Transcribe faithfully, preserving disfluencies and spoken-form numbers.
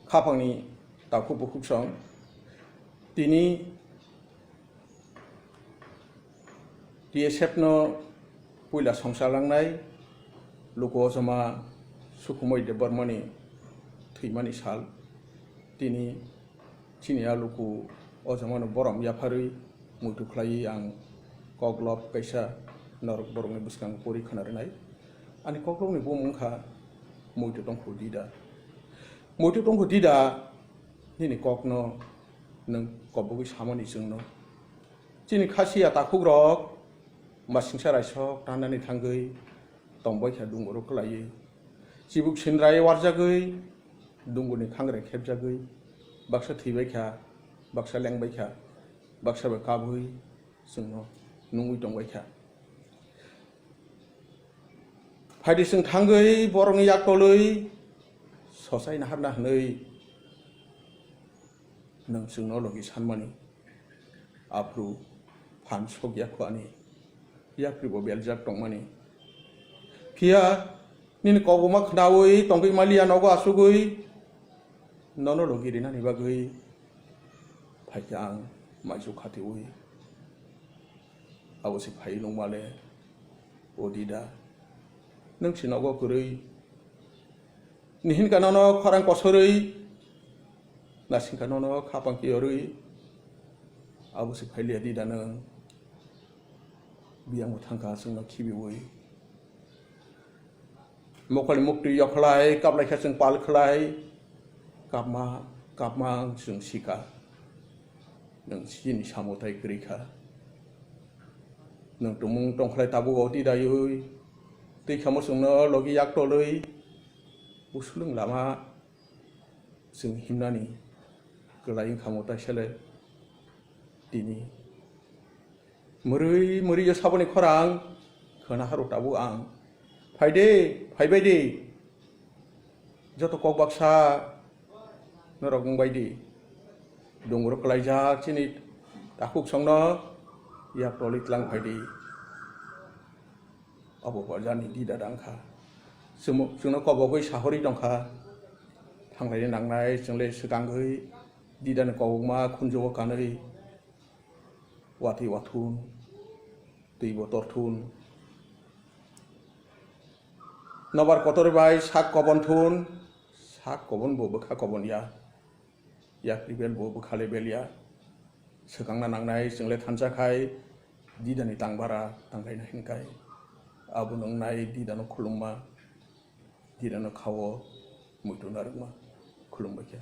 Khapangni takhuk bukhuksong tini T S F no puila songcha langnai luku ojama Sukhumoi Debbarmani thwimani sal. Tini chini a luku ojamano borom yapharwi muitu khlaiwi ang kok lop kaisa norok borokni bwskango pori khna rwnai. Ani kokrokni bumung wngkha Muitu Tongkhu Dida. Muitu Tongkhu Dida nini kokno nwng kobogwi samani chwngno. Chini khasiya takhukrok masingsa raisok tanani thangwi tongbaikha dungoro kwlaiwi. Chibuk sindrai warjagwi dungurni khangrai khepjagwi baksa thwibaikha, baksa lengbaikha, baksa bai kabwi chwngno nungwi tongbaikha. Phaidi chwng thangwi borokni yaktolwi sochai naharna hwnwi nwng chwngno logi sanmani. Aphuru phan sokya kho ani, yapri bo beljak tongmani. Phiya nini koboma khnaui tongwi maliya nogo asugwi nono logi rinani bagwi phaikha ang maisu khatiui. Abo se phai nungmale, o Dida, nwng si nogo kwrwi. Nihin ka nono khorang kosorwi, nasing ka nono khapang kiyorwi. Abo se phailiya Dida nwng. Biyang bo thangkha chwngno khibiui. Mokol muktwi yokhlai, kaplaikha chwng pal khlai. Kapma, kapma ang chwng sika. Nwng chini samo tai kwrwi kha. Nwng tumung tongkhlai tabuk o Didaiui. Twi khamo chwngno logi yaktolwi. Busulwng lama chwng himnani kwlai wngkha mo taisele tini. Mwrwi mwrwi o saboni khorang khwna haro tabuk ang. Phai de, phaibai de. Joto kok baksa norok wngbai di. Dungro kwlaijak chini takhuk songno yak toli tlang phai di. Obo bo jani Dida dang kha. Chwng-, chwngno kobogwi sahorwi tong kha. Thanglai nangnai chwngle swkangwi Didani kobokma khunjugo kanwi watwi wathun, twi bo torthun. Nobar kotor bai sak kobon thun, sak kobon bo bwkha kobon ya. Yapri bel bo bwkhale bel ya. Swkangna nangnai chwngle thansa khai Didani tangbara tanglaina hinkai. Abo nwngnai Didano khulumma, Didano khao muitu narwkma khulumbai khe.